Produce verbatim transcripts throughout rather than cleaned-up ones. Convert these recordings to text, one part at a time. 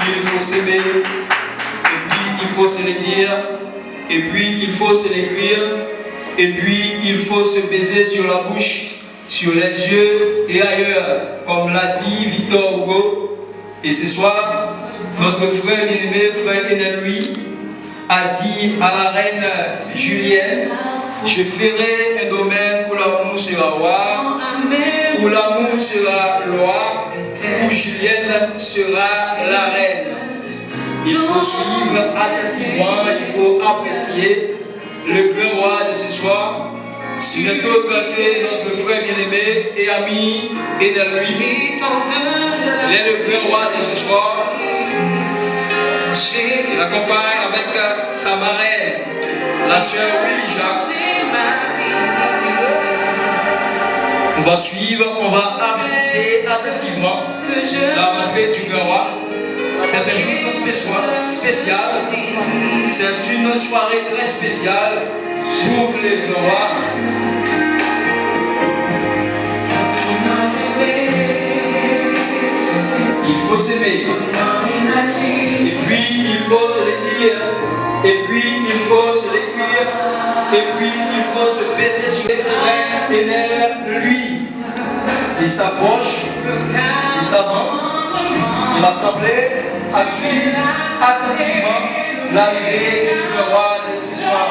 Il faut s'aimer, et puis il faut se le dire, et puis il faut se l'écrire, et puis il faut se baiser sur la bouche, sur les yeux et ailleurs, comme l'a dit Victor Hugo. Et ce soir, notre frère bien-aimé, frère Enel Louis, a dit à la reine Julienne, je ferai un domaine où l'amour sera roi, où l'amour sera loi, où Julienne sera la reine. Il faut suivre attentivement, il faut apprécier le grand roi de ce soir, ce n'est autre que notre frère bien-aimé et ami Enel Louis. Il est le grand roi de ce soir. Il accompagne avec euh, sa marraine, la sœur Willy Jacques. On va suivre, on va assister attentivement la rentrée du grand roi. C'est un jour spécial, spécial. C'est une soirée très spéciale pour les Grands Rois. Il faut s'aimer. Et puis, il faut se le dire. Et puis, il faut se l'écrire. Et puis, il faut se baiser sur les frères et les lui. Il s'approche, il s'avance, et l'assemblée a suivi attentivement l'arrivée du grand roi de ce soir.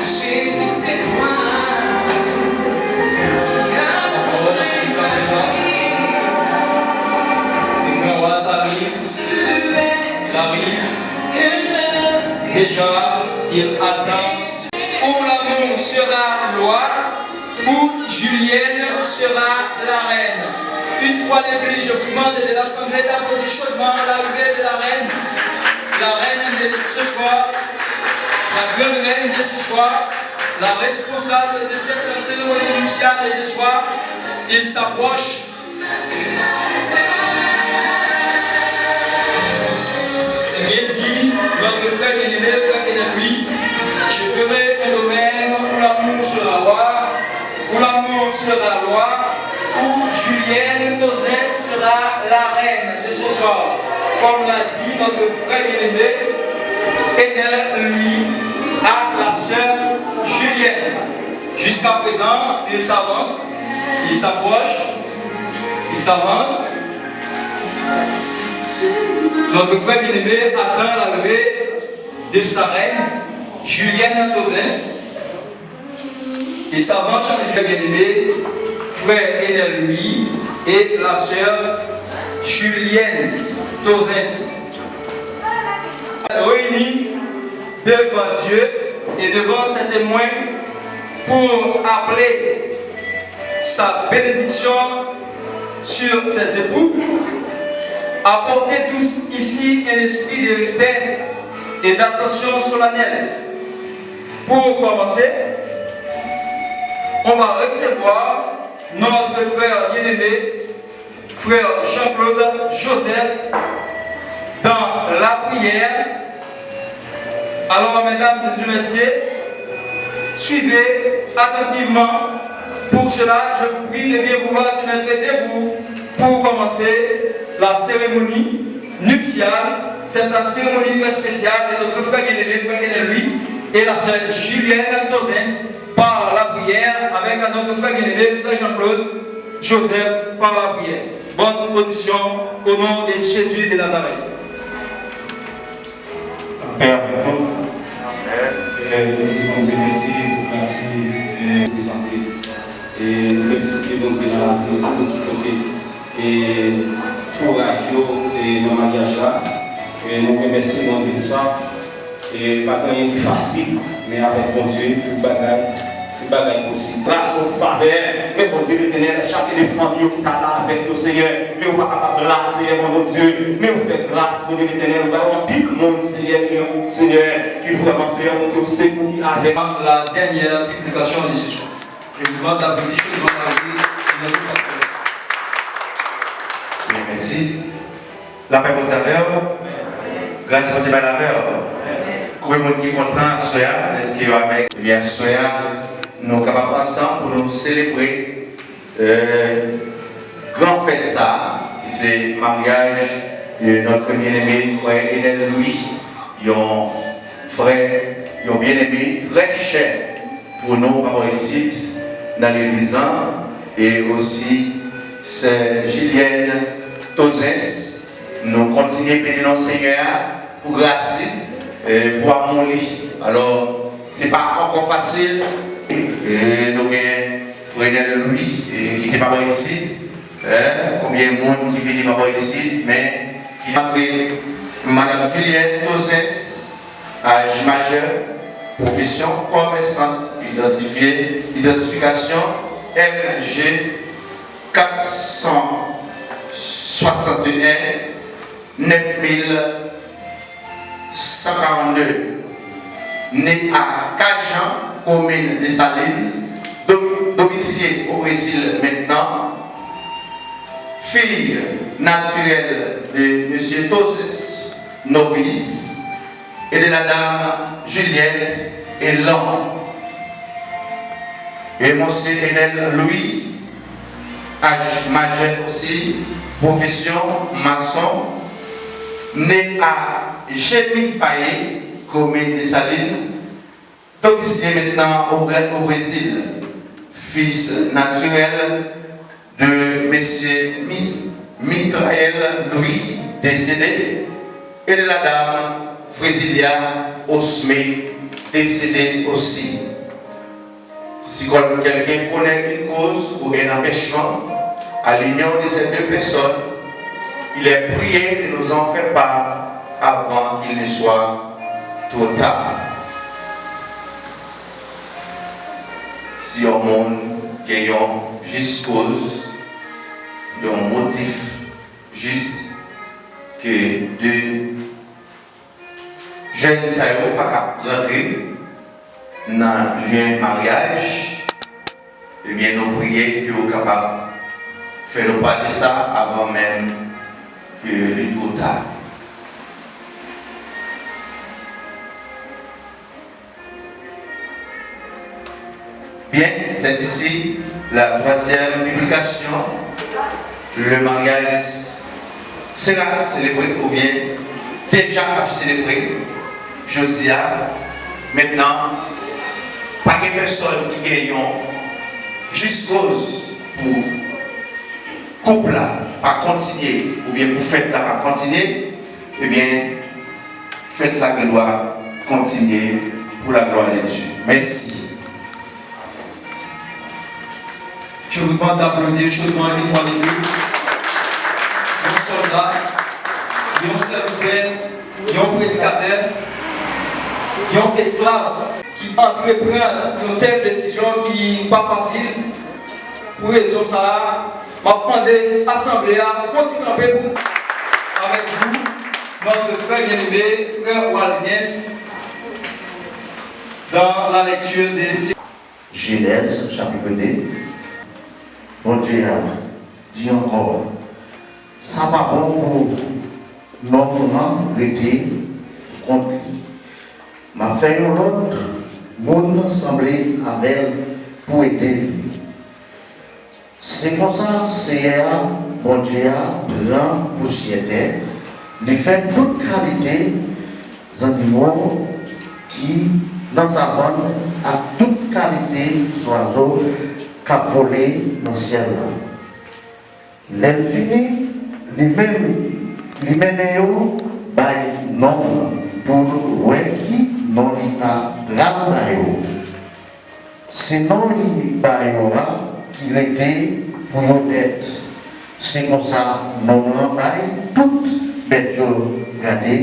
Jésus, c'est toi. S'approche jusqu'à présent. Le grand roi s'arrive. Arrive. Déjà, il attend. Où l'amour sera loi, où Julienne sera la reine. Une fois de plus, je vous demande de l'assemblée d'applaudir chaudement l'arrivée de la reine. La reine de ce soir, la grande reine de ce soir, la responsable de cette cérémonie nuptiale de ce soir, il s'approche. C'est bien dit, notre frère bien-aimé, frère Kenneth Louis, je ferai un domaine où l'amour sera roi, où l'amour sera loi, où Julienne Tozens sera la reine de ce soir. Comme l'a dit notre frère bien-aimé, Enel Louis, à la sœur Julienne. Jusqu'à présent, il s'avance, il s'approche, il s'avance. Notre frère bien-aimé attend l'arrivée de sa reine, Julienne Tozens. Il s'avance, notre frère bien-aimé, frère Enel Louis et la sœur Julienne Tozens. Réunis devant Dieu et devant ses témoins pour appeler sa bénédiction sur ses époux. Apportez tous ici un esprit de respect et d'attention solennelle. Pour commencer, on va recevoir notre frère bien-aimé, frère Jean-Claude Joseph, dans la prière. Alors, mesdames et messieurs, suivez attentivement. Pour cela, je vous prie de bien vouloir se mettre debout pour commencer la cérémonie nuptiale, cette cérémonie très spéciale de notre frère bien-aimé, frère Kenneth Louis, et la sœur Julienne Tozens, par la prière, avec notre frère bien-aimé, frère Jean-Claude Joseph, par la prière. Bonne audition au nom de Jésus de Nazareth. Pè avèk nou. Pè, nou di Bondye mèsi pou gras li, e, prezante. E nou felisite Bondye nan lavi nou, tout kote. E kouraj yo, e nan maryaj la. E nou remèsye Bondye pou sa. E pa gen anyen ki fasil, men avèk Bondye, tout bagay, tout bagay posib. Gras ou favè, men Bondye Letènèl, chak de fanmi yo ki t al la avèk yo, Senyè, men yo pa kapab la, Senyè, Bondye, men ou fè gras, Bondye Letènèl, ou ba yo anpil moun, Senyè, ki, Senyè, ki vrèman, Senyè, montre yo se ou ki avèk. La dernière publication de ce soir. Je vous demande d'applaudir chaudement la vie de notre pasteur. Bien, merci. Lapè Bondye avè w. Gras Bondye bay avè w. Konbyen moun ki kontan aswè a? Èske yo avèk? Ebyen, aswè a, nou kapab ansanm pou nou selebre, euh, gran fèt sa a, ki se maryaj de notre bien-aimé frè Enel Louis, yon frè, yon byeneme trè chè pou nou, papa isit, nan legliz lan, e osi sè Julienne Tozens. Nou kontinye beni non Senyè a pou gras li, e pou amou li. Alò, se pa ankò fasil. E nou gen frè Enel Louis, e ki te papa isit, e, konbyen moun ki vini papa isit, men ki antre, madanm Julienne Tozens, aj majè, pwofesyon kòmèsant, idantifye, idantifikasyon M G kat san swasanteyen nèf mil san karannde, né à Cajan, commune Dessalines, do-, domicilié au Brésil maintenant, fille naturelle de monsieur Tozens Novilis et de la dame Juliette Elon. Et monsieur Enel Louis, aj majè osi, pwofesyon mason, né à Jemmy Payet, commune Dessalines, domicilié maintenant au Bré-, au Brésil. Fils naturel de monsieur Mis-, Mitraël Louis, décédé, et de la dame Frésilia Osmé, décédée aussi. Si quelqu'un connaît une cause ou un empêchement à l'union de ces deux personnes, il est prié de nous en faire part avant qu'il ne soit trop tard. Si yon moun gen yon jis koz, yon motif jis ke de jèn sa yo pa ka rantre nan lyen maryaj, ebyen, nou priye ke w kapab fè nou pa de sa avan menm ke li twò ta. Bien, c'est ici la troisième publication. Le mariage sera célébré ou bien déjà ap selebre jodi a. Mentnan, pa gen pèsòn ki gen yon jis koz pou koup la pa kontinye oubyen pou fèt la pa kontinye, ebyen, fèt la gen dwa kontinye pour la gloire de Dieu. Mèsi. Je vous demande d'applaudir chaudement une fois de plus yon sòlda, yon sèvitè, yon predikatè, yon esklav ki antreprann yon tèl desizyon ki pa fasil. Pou rezon sa a, m ap mande asanble a fè yon ti kanpe pou, avec vous, notre frère bien-aimé, frère Walgens, dans la lecture de Jenèz, chapit de. Bondye a di ankò, sa pa bon pou nonm lan rete pou kont li. M a fè yon lòt moun sanble avè l pou ede l. Se konsa Seyè a, Bondye a, pran pousyè tè, li fè tout kalite zannimo ki nan savann ak tout kalite zwazo k ap vole nan syèl la. Lè l fini, li men-, li mennen yo bay nonm lan pou l wè ki non li ta pral ba yo. Se non li ba yo a ki rete pou yo nèt. Se konsa, nonm lan bay tout bèt yo gade,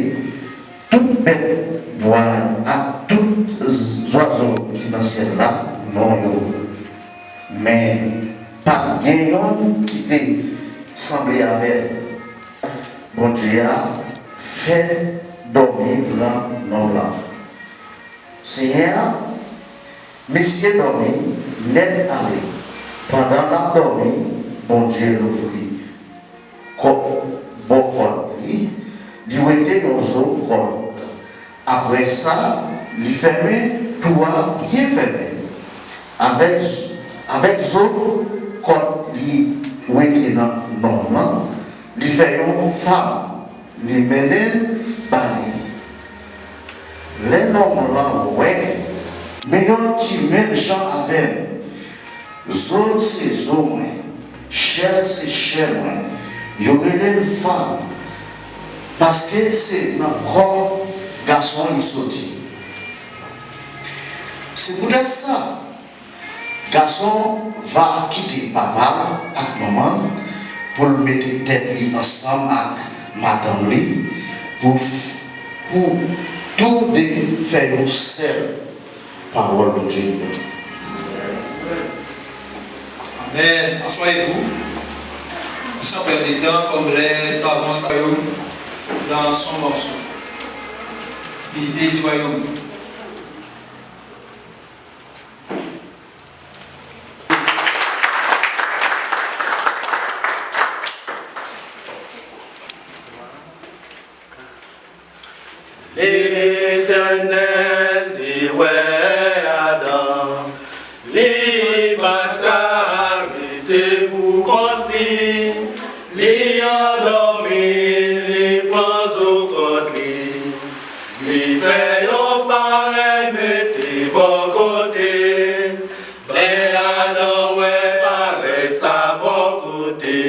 tout bèt bwa ak tout zwazo ki nan syèl la, non yo. Men, pa t gen yonn ki te sanble avè l. Bondye a fè dòmi pran nonm lan. Seyè a, misye dòmi nèt ale. Pandan l ap dòmi, Bondye louvri kò-, bò kò l li, Li wete yon zo kòd. Apre sa, li fèmen twou a byen fèmen. Avèk, avèk zo kòd li wete nan nonm lan, li fè yon fam, li mennen l ba li. Lè nonm lan wè, men yon ki menm jan avè m, zo l se zo mwen, chè l se chè mwen, yo rele l fam, paske se nan kò gason li soti. Se poutèt sa, gason va kite papa l ak manman l pou l mete tèt li ansanm ak madanm li, pou, pou tou de fè yon sèl. Pawòl Bondye. Amen. Asseyez-vous. Sans perdre de temps, comme les savants savent, dans son morceau. L'idée du royaume. Letènèl te wè Adan, li pa t ka rete pou kont li, li andòmi, li pran zo kòd li, li fè yon parèy mete bò kote. Lè Adan wè parèy sa bò kote,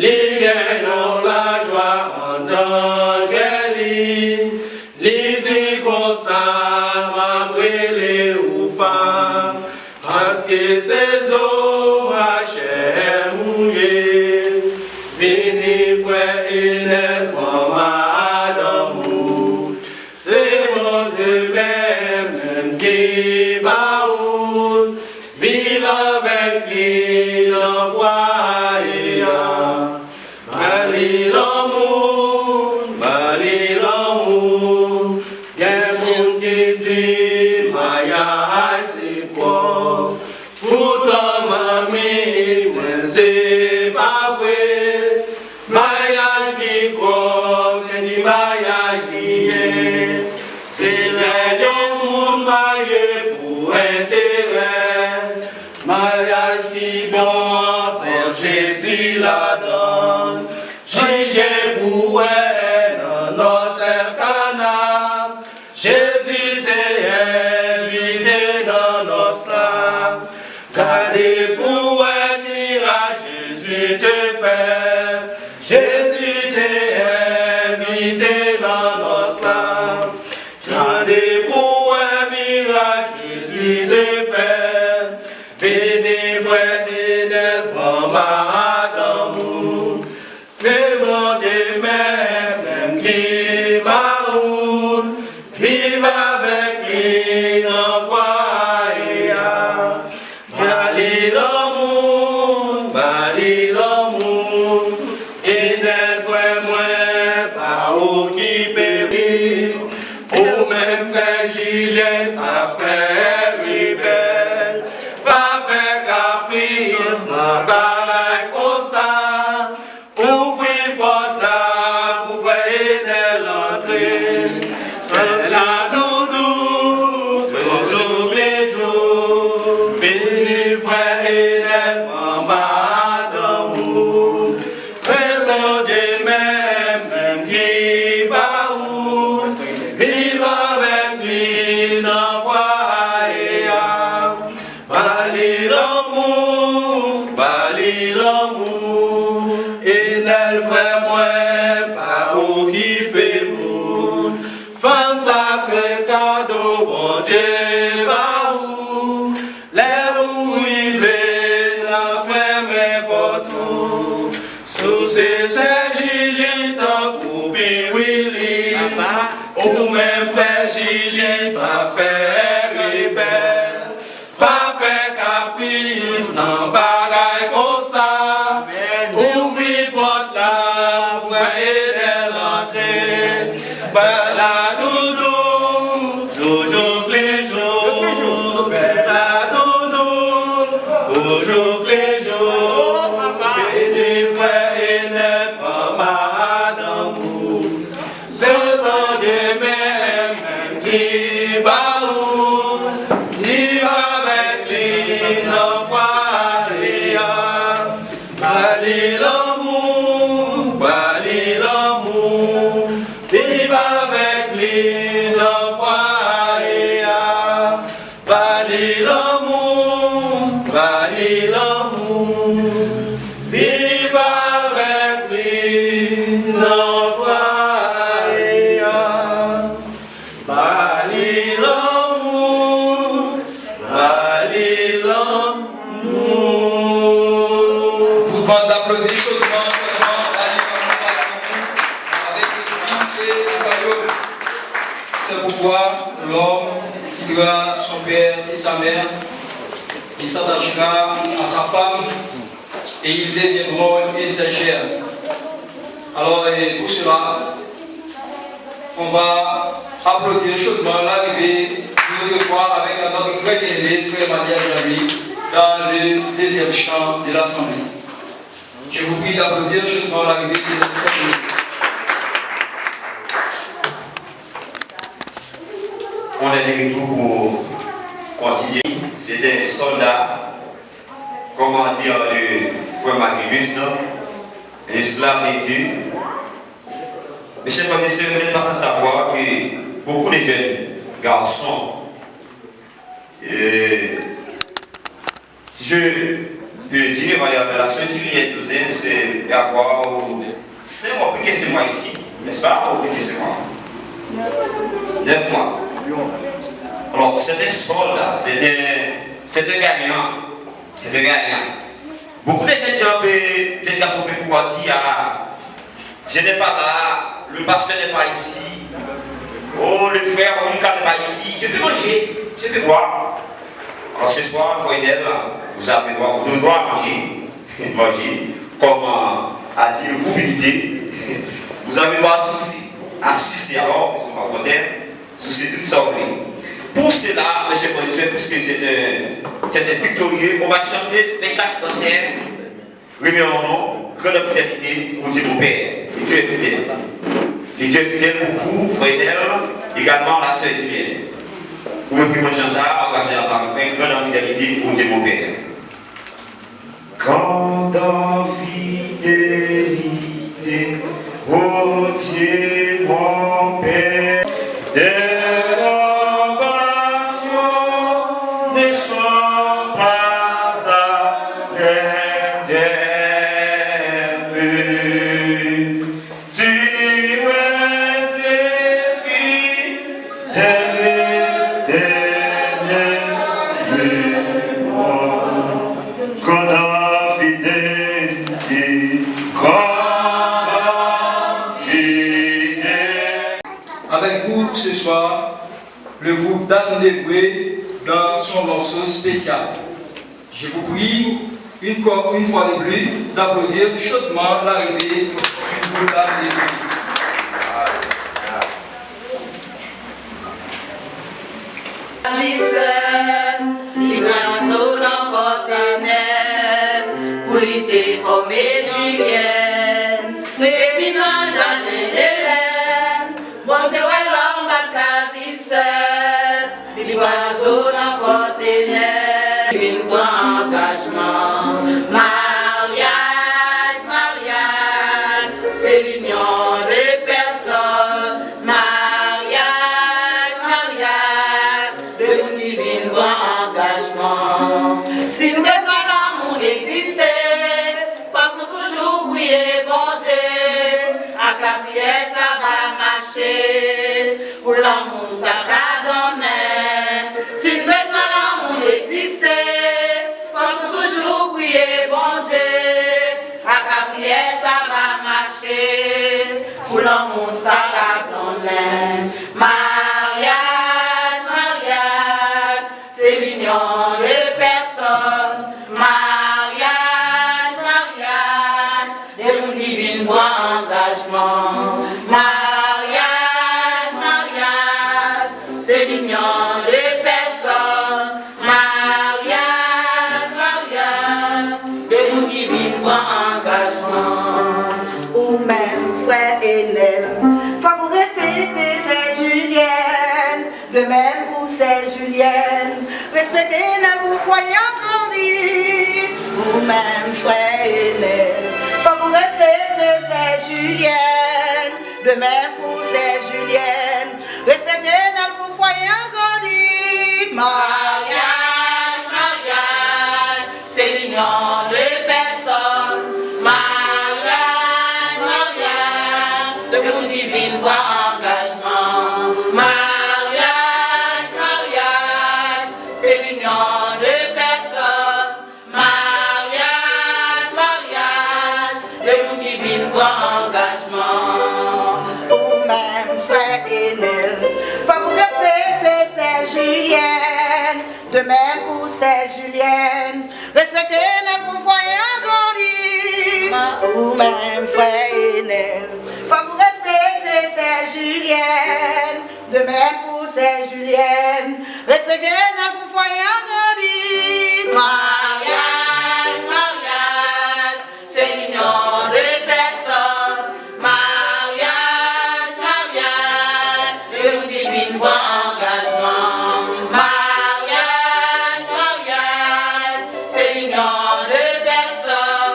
li gen yon lajwa anndan kè li. Li di konsa, m ap rele ou fam, paske se zo m ak chè m ou ye. Vini frè Enèl, pran madanm ou. Se Bondye menm, menm ki ba ou l. Viv avèk li nan fwaye a. Ba li lanmou, ba li lanmou. Gen moun ki di mayaj se kwòk. Poutan zanmi mwen, se pa vre. Mayaj ki kwòk, men ki mayaj li ye. Se lè yon moun marye pou enterè. Mayaj ki bon an, fòk Jezi ladan l. Jije pou wè nan nòs Èl Kana. Jezi te envite nan nòs la. Gade pou wè mirak Jezi te fè. Jezi te envite nan nòs la. Gade pou wè mirak Jezi te fè. Vini frè Enèl, pran madanm ou. Se Bondye menm, menm ki ba ou l. Viv avèk li nan fwaye a. Ba li lanmou, ba li lanmou. Enèl frè mwen, pa okipe li. Ou menm sè Jijin, pa fè rebèl. Pa fè kapris nan bagay konsa. Ouvri pòt la pou frè Enèl antre. Fè la doudou, fè jou pli jou. Vini frè Enèl, pran madanm ou. Se Bondye menm, menm ki ba ou l. Viv avèk li nan fwaye a. Ba li lanmou, ba li lanmou. Enèl frè mwen, pa okipe moun. Fanm sa se kado Bondye ba ou. Lè ou rive, l ap fèmen pòt ou. Si w se sè Jijin tankou Pi Wili, ou menm sè Jijin pa fè rebèl. Pa fè kapris nan bagay konsa. Ouvri pòt la pou frè Enèl antre. Fè la doudou, jou pli jou. Fè la doudou, jou pli jou. Vini frè Enèl, pran madanm ou. Se Bondye menm, menm ki ba ou, viv avèk li nan fwaye a. Ba li lanmou, ba li lanmou, viv avèk li nan fwaye a. Ba li lanmou, ba li lanmou, viv avèk li nan fwaye a. Ba li lanmou, ba li lanmou. Vous demande d'applaudir chaudement, chaudement, ba li lanmou, ba li lanmou, avec écran et du royaume. C'est pourquoi l'homme quittera son père et sa mère, il s'attachera à sa femme, et ils deviendront une seule chair. Alors, et pour cela, on va applaudir chaudement l'arrivée d'une autre fois avec notre frère bien-aimé, frère Madiel Jean-Louis, dans le deuxième chant de l'Assemblée. Je vous prie d'applaudir chaudement l'arrivée de notre frère bien-aimé. On est de retour pour continuer. C'était un soldat, comment dire, le frère Marie-Juste, un esclave de Dieu. Mes chers frères et sœurs, vous n'êtes pas sans savoir que beaucoup de jeunes garçons, euh, si je peux dire, voilà, la sœur Juliette Douzaine, c'est avoir cinq mois, plus que cinq mois ici, n'est-ce pas? Ou plus que cinq mois? Neuf mois. Alors, c'est un soldat, c'est un, c'est un gagnant. C'est un gagnant. Beaucoup de jeunes gens, pe- jeunes garçons peuvent pouvoir dire, ah, je n'ai pas là, le pasteur n'est pas ici. Oh, le frère Lucas n'est pas ici. Je peux manger, je peux boire. Alors ce soir, frère Fidèle, vous avez droit, vous avez droit à manger. Manger, comme euh, a dit le groupe Unité. Vous avez droit à sucer. À sucer alors, parce qu'on parle français. Sou se tout sa w vle. Pou sela, mes chers frères et sœurs, puisque c'est un, c'est un victorieux, on va chanter vingt-quatre français. Remercions, grande fidélité, mon Dieu, mon Père, et Dieu est fidèle. Et Dieu est fidèle pour vous, frère Nel, également la sœur Julienne. Ou mèt ki mwen chan sa, angaje ansanm avèk mwen, grande fidélité, mon Dieu, mon Père. Grande fidélité, ô Dieu mon Père, tes compassions ne sont pas arrêtées. Tu restes fidèle, éternel, le roi. Grande fidélité, grande fidélité. Avec vous ce soir, le groupe Dame de Voué dans son morceau spécial. Je vous prie, une, co- une fois de plus, d'applaudir chaudement l'arrivée du groupe Dame de Voué. Vizè, li pran zo nan kontenè, pou li te fòme Jilyèn, epi nan jaden Edenn, Bondye wè lòm pa t ka viv sèl, li pran zo nan kontenè, li vin pran angajman. Maryaj, maryaj, se linyon de pèsòn. Maryaj, maryaj, de moun ki vin pran angajman. Si n bezwen lanmou egziste, fòk nou De menm pou sè Jilyèn, respekte Enèl pou fwaye an grandi. Ou menm frè Enèl, fòk ou respekte sè Jilyèn. De menm pou sè Jilyèn, respekte Enèl pou fwaye an grandi. Maryaj, maryaj, se linyon de pèsòn. Maryaj, maryaj, de moun ki vin pran angajman. Maryaj, maryaj, se linyon de pèsòn. Maryaj, maryaj, de moun ki vin pran angajman. Ou menm frè Enèl, fòk ou respekte sè Jilyèn. De menm pou sè Jilyèn, respekte Enèl pou fwaye an grandi. Ou menm frè Enèl, fòk ou respekte sè Jilyèn. De menm pou sè Jilyèn, respekte Enèl pou fwaye an grandi. Maryaj, maryaj, se linyon de pèsòn. Maryaj, maryaj, de moun ki vin pran angajman. Maryaj, maryaj, se linyon de pèsòn.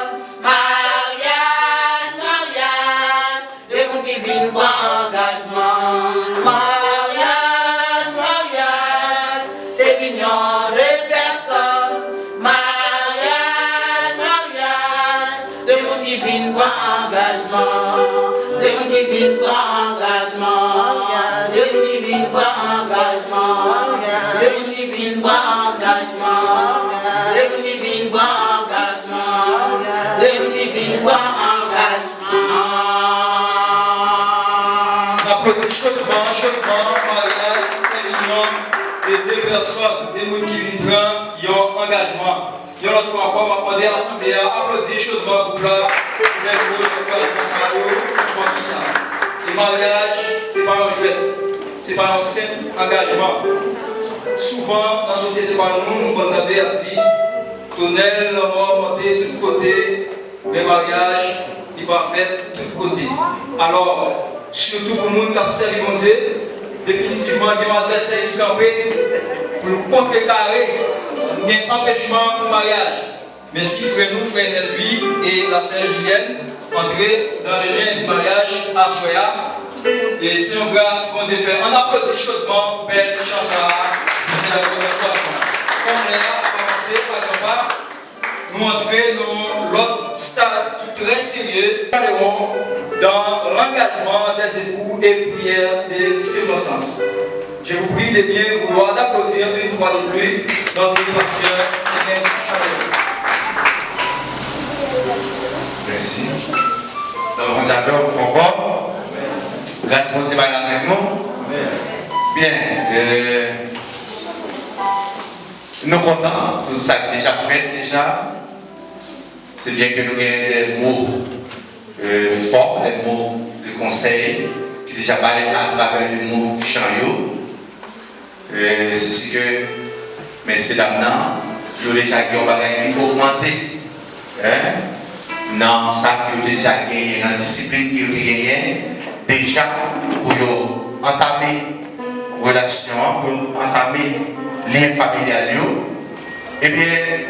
Maryaj, maryaj, de moun ki vin pran angajman. Maryaj, maryaj, se linyon de pèsòn. Maryaj, maryaj, de moun ki vin pran angajman. De moun ki vin pran angajman. De moun ki vin pran angajman. De moun ki vin pran angajman. De moun ki vin pran angajman. De moun ki vin pran angajman. N aplodi chodman, chodman, maryaj, se linyon de de pèsòn, de moun ki vin pran yon angajman. Yon lòt fwa ankò, m ap mande asanble a aplodi chodman gwoup la pou bèl mo ankourajman sa yo pou fanmi sa. E maryaj, se pa yon jwèt, se pa yon senp angajman. Souvan, nan sosyete pa nou, nou konn tande y ap di, tonèl, lanmò monte tout kote, men maryaj, li pa fèt tout kote. Alò, sitou pou moun k ap sèvi Bondye, definitivman gen yon advèsè ki kanpe pou l kontrekare, pou gen anpechman pou maryaj. Men si frè nou, frè Enèl, li, e la sè Jilyèn antre dans le lien du mariage aswè a, e se yon gras Bondye fè. Ann aplodi chodman bèl chan sa a. Bondye ba nou ankourajman. Kòm lè a ap avanse a gran pa, nou antre nan yon lòt stad ki trè serye, dans l'engagement des époux et prière de circonstance. Je vous prie de bien vouloir d'applaudir une fois de plus notre pasteur Ernest Chanel. Mèsi. Donk, Bondye avè w ankò. Gras Bondye bay la avèk nou. Byen, euh, nou kontan, tout sa ki deja fèt deja. Se byen ke nou gen de mo, euh, fò, de mo de konsèy ki deja bay atravè de mo chan yo. Euh, se si ke mesye dam nan, yo deja gen yon bagay ki ogmante, hein, nan sa ke yo deja genyen, nan disiplin ke yo te genyen deja pou yo antame relasyon an, pou yo antame lyen familyal yo. Ebyen,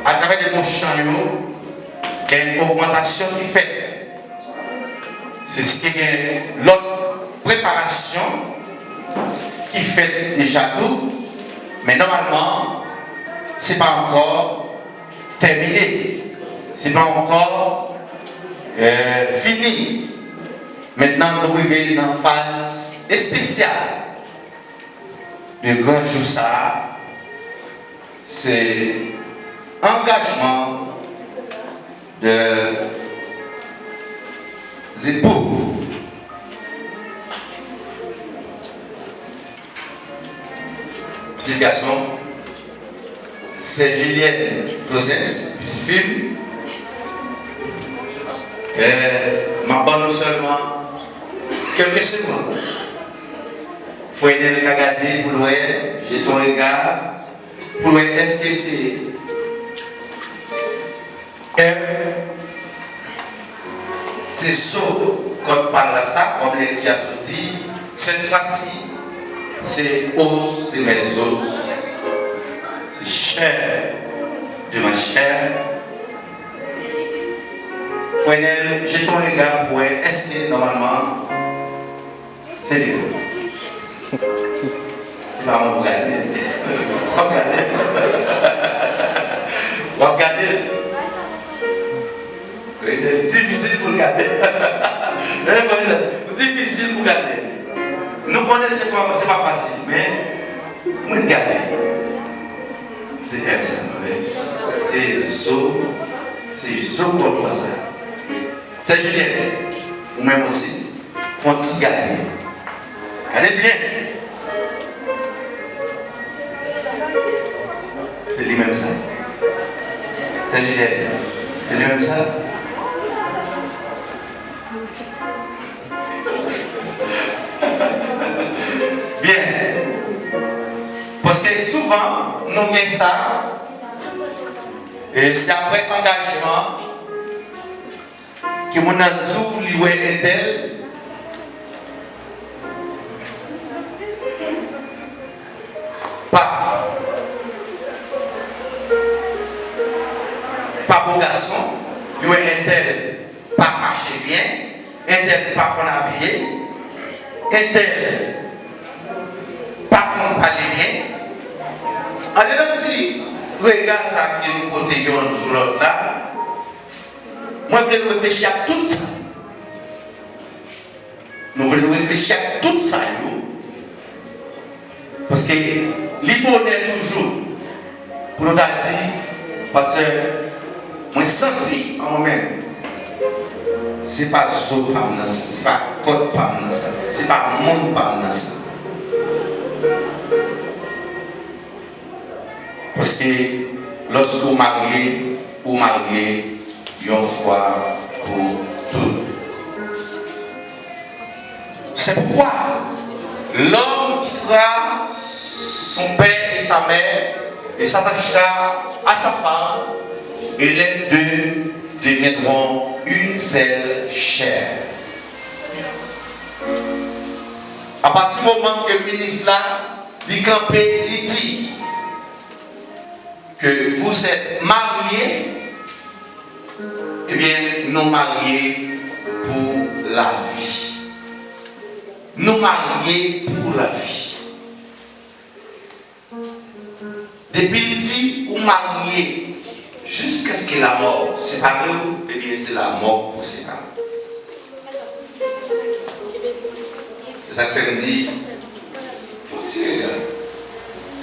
atravè de mo chan yo, gen ogmantasyon ki fèt. Se si te gen lòt preparasyon ki fèt deja tou, men nòmalman, se pa ankò tèmine, se pa ankò, euh, fini. Mentnan, nou rive nan faz espesyal de gran jou sa a, se angajman de zepou. Pitit gason, sè Julienne Tosens, pitit fi m. Eh, m ap ban nou sèlman kèlke segonn. Frè Enèl ka gade pou l wè, jete yon rega, pou l wè èske se Èv, se zo kòd pa l la sa, kòm lèkti a sot di, sèt fwa si, C'est os de mes os, c'est chair de ma chair. Frè Nèl, jete yon rega pou wè èske nòmalman se li menm. Se pa mwen pou gade. W ap gade. W ap gade. Difisil pou l gade. Difisil pou gade. Nou konnen se pa, se pa fasil, men mwen gade. Se èv sa, mwen. Se zo, se zo kòtwa sa. Sè Julienne, ou menm osi, fè yon ti gade. Gade byen. Se li menm sa. Sè Julienne, se li menm sa. Byen. Paske souvan, nou gen sa, e se apre angajman ke moun nan di w li wè entèl pa, pa bon gason, li wè entèl pa mache byen, entèl pa konn abiye, entèl pa konn pale byen. Andedan ti rega sa ke nou pote yonn sou lòt la, mwen vle nou reflechi ak tout sa. Nou vle nou reflechi ak tout sa yo. Paske li bonè toujou pou nou ta di, pastè, mwen santi an mwen menm, se pa zo pa m nan sa, se pa kòd pa m nan sa, se pa manm pa m nan sa. Paske lòske w marye, ou marye yon fwa pou tout. C'est pourquoi l'homme quittera son père et sa mère et s'attachera à sa femme, et les deux deviendront une seule chair. Apati moman ke minis la, li kanpe, li di, que vous êtes mariés, ebyen, nou marye pou lavi. Nou marye pou lavi. Depi l di ou marye jiskaske lamò separe w, ebyen, se lamò pou separe w. Se sa k fè m di, fò w tire la.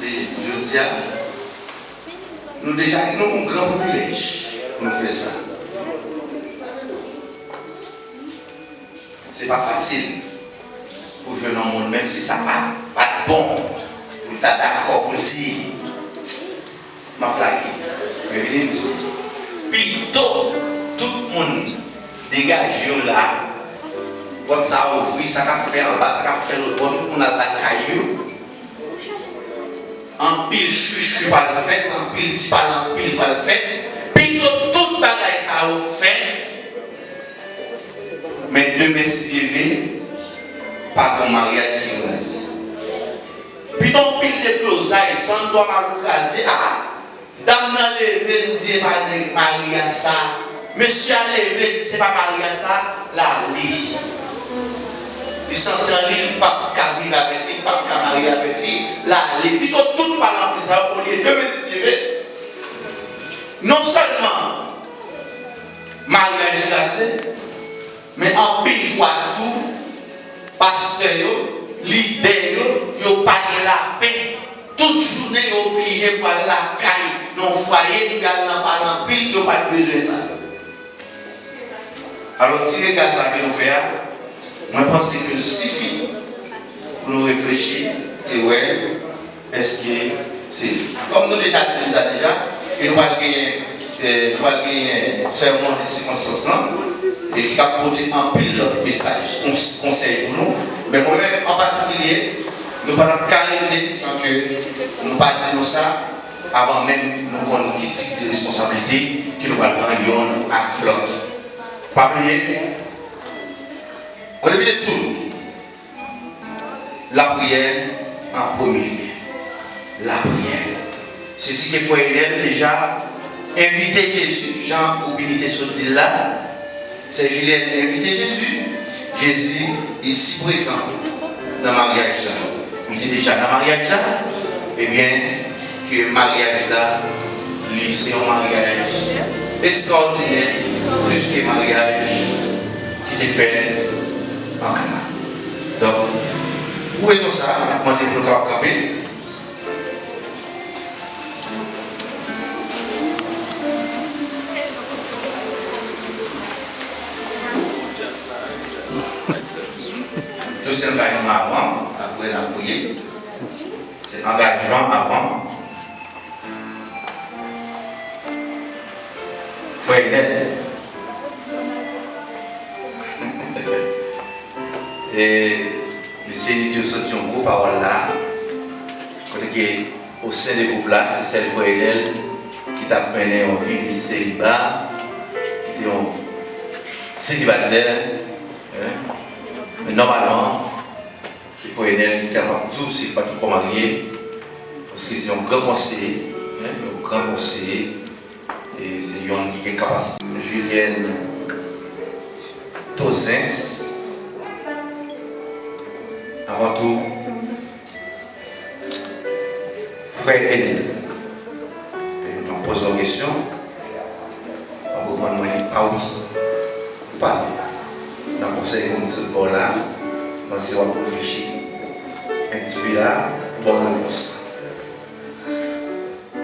Se jodi a, nou deja gen yon gran privilèj pou nou fè sa. Se pa fasil pou jwenn yon moun, menm si sa pa, pa t bon, pou l ta dakò pou l di, m ap lage. Men vini m di w, pito tout moun degaje yo la, pòt sa a ouvri, sa k ap fè anba, sa k ap fè lòt bò, tout moun al lakay yo. Anpil chwichwi pral fèt, anpil ti pale anpil pral fèt. Pito tout bagay sa yo fèt, men demen, si Dye vle, pa gen maryaj ki kraze. Pito anpil deblozay, san dwa pa kraze. Ah, dam nan leve, li di, "E pa nèg mari a sa." Mesye a leve, li di, "Se pa mari a sa." L ale. Li santi an li, li p ap ka viv avèk li, li p ap ka marye avèk li. L ale. Pito tout pale anpil sa yo, olye demen, si Dye vle, non sèlman maryaj kraze, men anpil fwa tou, pastè yo, lidè yo, yo pa gen lapè. Tout jounen yo oblije pral lakay nan yon fwaye, li pral nan pale anpil, yo pa t bezwen sa. Alò, ti rega sa ke nou fè a, mwen panse ke l sifi pou nou reflechi e wè èske se li. Kòm nou deja di nou sa deja, e nou pral genyen, e nou pral genyen sèmon de sikonstans lan, e ki ap pote anpil lòt mesaj, kons-, konsèy pou nou. Men mwen menm, an patikilye, nou pa t ap ka rete san ke nou pa di nou sa, avan menm nou konn ki tip de responsablite ke nou pral pran yonn ak lòt. Pa bliye, an depi de tout, lapriyè, An premye lye, lapriyè. Sesi ke frè Enèl deja envite Jezi, jan ou byen te sot di l la. Sè Jilyèn envite Jezi. Jezi isi prezan nan maryaj la. Li te deja nan maryaj la. Ebyen, ke maryaj la, li se yon maryaj estrawòdinè, plis ke maryaj ki te fèt an Kana. Donk, pou rezon sa a, m ap mande pou nou kapab kanpe. Dosye angajman avan, apre n ap priye. Se angajman avan. Frè Enèl. E, mesye, li te sot yon gwo pawòl la. Kote ke, o sen de gwoup la, se sèl frè Enèl ki t ap mennen yon vi de seliba, ki te yon selibatè. Hein? Men nòmalman, se frè Enèl ki kapab di w si l pa t ankò marye, paske se yon gran konseye, hein, yon gran konseye, e se yonn ki gen kapasite. Julienne Tozens, avan tou, frè Enèl. Lè yo t ap poze yon kesyon, w ap reponn mwen pa wi. Ou pale. Nan konsèy moun sot bò la, m panse w ap reflechi. Enspire pou ba w repons la.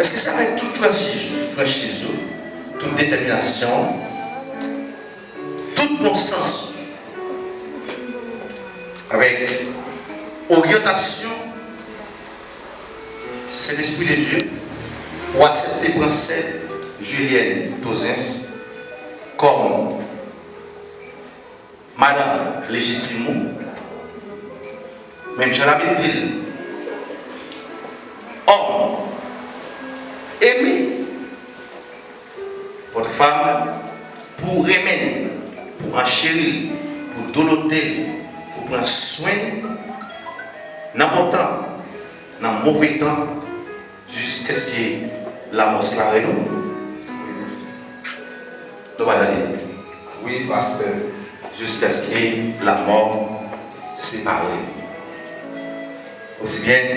Èske se avèk tout franchiz, franchiz ou, tout detèminasyon, tout bon sans ou, avèk oryantasyon Sentespri de Dye, ou aksepte pran sè Julienne Tozens kòm madanm lejitim ou, menm jan Labib di l, homme, aimez votre femme, pou w renmen l, pou w ancheri l, pou w dodote l, pou w pran swen l, nan bon tan, nan move tan, jiskaske lamò separe nou. Nou pa tande? Wi, pastè. Jiskaske lamò separe nou. Osi byen,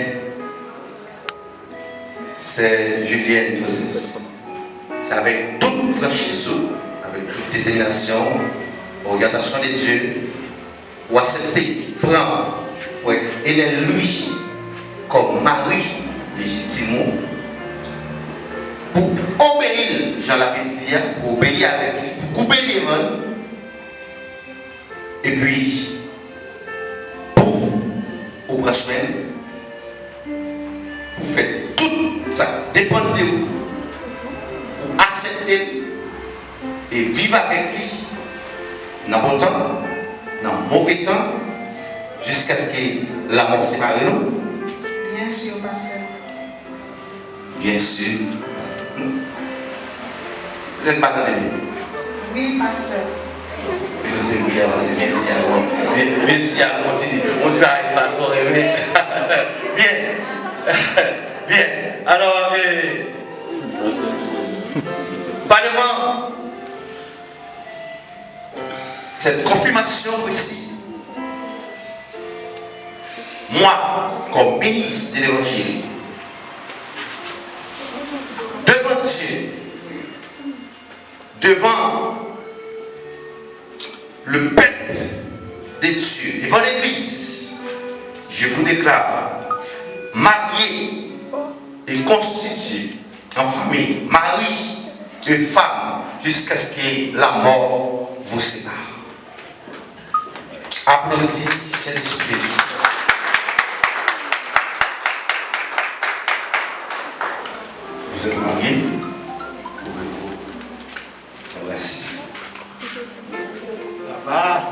sè Julienne Tozens, se avèk tout franchiz ou, avèk tout detèminasyon ou, oryantasyon de Dye, ou aksepte pran frè Enèl Louis kòm mari lejitim ou, pou obeyi l jan Labib di a, pou obeyi avèk li, pou koupe lye vann, epi pou ou pran swen l, pou fè tout sa k depann de ou, pou aksepte l e viv avèk li nan bon tan, nan move tan, jiskaske lamò separe nou? Byen si, pastè. Byen si, pastè. Petèt m pa tande byen. Wi, pastè. Petèt se wi a, paske byen si a, bon. Byen, byen si a kontinye. On travay mal fò renmen. Byen. Byen. Alò, e, pa devan cette confirmation précise, moi, comme ministre de l'Évangile, devant Dieu, devant le peuple de Dieu, devant l'Église, je vous déclare marié et constitué en famille, mari et femme, jusqu'à ce que la mort vous sépare. Aplodi Sentespri de Dye. Vous êtes mariés, pouvez-vous embrasser? Papa.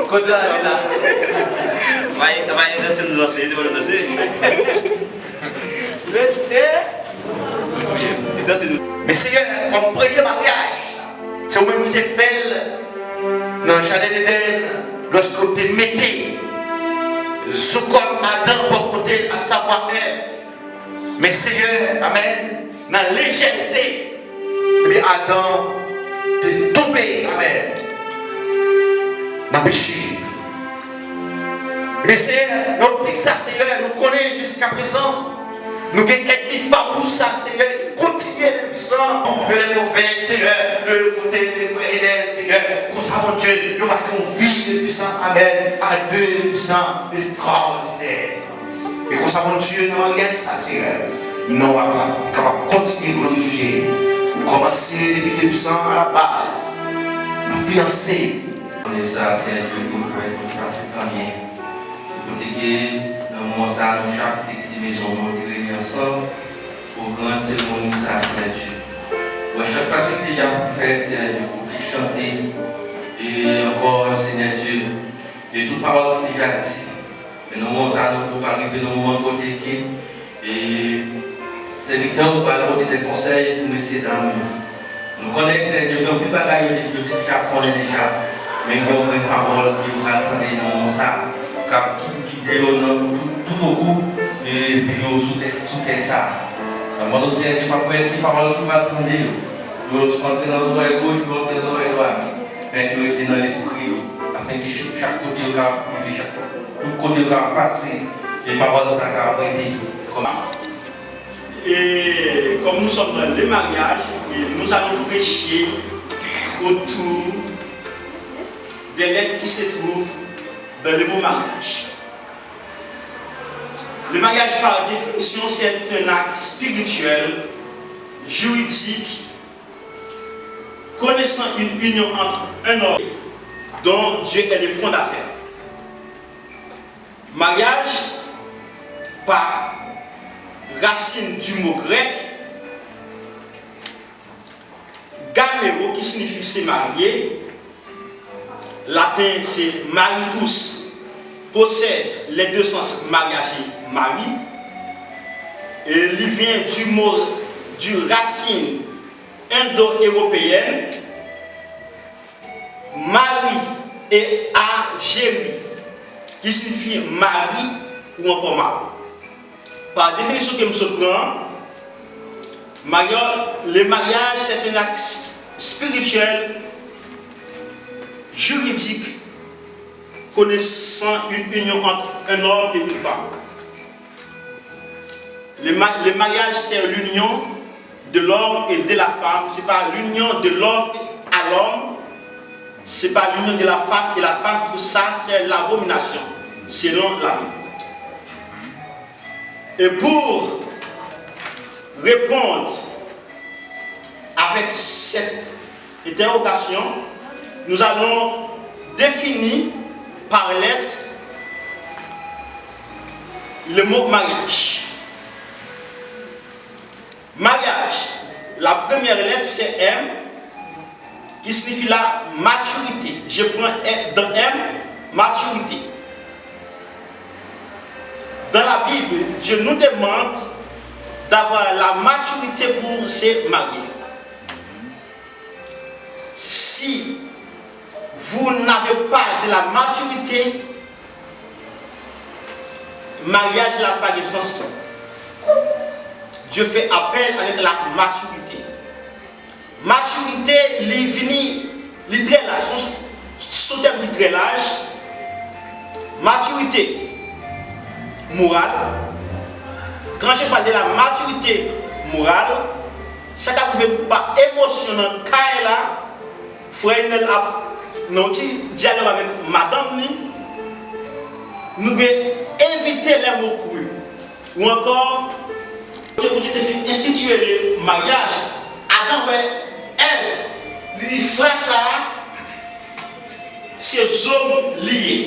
Kote l ale la? Bay, bay, danse nou danse, li te ban nou danse. Mesye. Li danse nou. Men Seyè, kòm premye maryaj, se ou menm ki te fè l Nan jaden Edenn, lòske w te mete sou kòd Adan bò kote, asavwa Èv. Men Seyè, amèn, nan lejète, ebyen, Adan te tonbe, amèn, nan peche. Ebyen, Seyè, nan optik sa, Seyè, nou konnen jiskaprezan, nou gen ènmi fawouch sa, Seyè, ki kontinye, Lebwisan, yo lè yo veye, Seyè, yo kote frè Edenn, Seyè. Konsa, Bondye, yo va gen yon vi, Lebwisan, amèn, a de, Lebwisan, estrawòdinè. E konsa, Bondye, nan maryaj sa, Seyè, non w ap kapab kontinye glorifye. Ou kòmanse depi, Lebwisan, alabaz, nan fiyanse. Konnen sa, Seyè Dye, pou nou pase tan byen. Kote ke nan moman sa, nou chak te kite mezon nou, te reyini ansanm pou gran seremoni sa, Seyè Dye. Wè, chak pratik deja fèt, Seyè Dye, pou ki chante, e ankò, Seyè Dye, e tout pawòl ki deja di. Men nan moman sa, nou pral rive nan moman kote ke E sèvitè w pral pote de konsèy pou mesye dam yo. Nou konnen, Seyè Dye, gen anpil bagay yo te, yo te deja konnen deja, men gen yon grenn pawòl ke yo pral tande nan moman sa, k ap tou gide yo nan tou, toutbonkou, e, vi yo sou tè, sou tè sa. Nan mwen, Seyè Dye, pa pè ki pawòl ki pral tande yo. Yo antre nan zòrèy goch, yo antre nan zòrèy dwat. Men yo rete nan lespri yo, afenke chak kote yo ka rive, chak tout kote yo ka pase, e pawòl sa ka rete kòm. Et comme nous sommes dans le mariage, et nous allons prêcher autour des lettres qui se trouvent dans le mot mariage. Le mariage, par définition, c'est un acte spirituel, juridique, connaissant une union entre un homme dont Dieu est le fondateur. Mariage, par racine du mot grec, gameo, qui signifie se marier, latin c'est maritus, possède les deux sens mariage et mari, et il vient du mot, du racine indo-européenne, mari, e ageri, ki siyifi mari ou ankò mari. Pa definisyon ke m sot pran an, mariage, le mariage, c'est un acte spirituel, juridique, connaissant une union entre un homme et une femme. Le, ma- le mariage, c'est l'union de l'homme et de la femme. C'est pas l'union de l'homme à l'homme. C'est pas l'union de la femme et la femme. Tout ça, c'est l'abomination, selon la Bible. Et pour répondre avec cette interrogation, nous allons définir par lettre le mot mariage. Mariage, la première lettre, c'est M, qui signifie la maturité. Je prends M- dans M, maturité. Dans la Bible, Dieu nous demande d'avoir la maturité pour se marier. Si vous n'avez pas de la maturité, maryaj la pa gen sans. Dieu fait appel avec la maturité. Matirite, li vini, li trè laj, se yon, se yon tèm ki trè laj. Matirite moral. Quand je parle de la maturité morale, sa k ap rive pa emosyon nan kay la, frè Enèl ap nan yon ti dyalòg avèk madanm li, nou dwe evite lè mo kri. Ou ankò, kote Bondye te fin enstitiye le maryaj, Adan wè Èv, li di, frè sa a, se zo m li ye.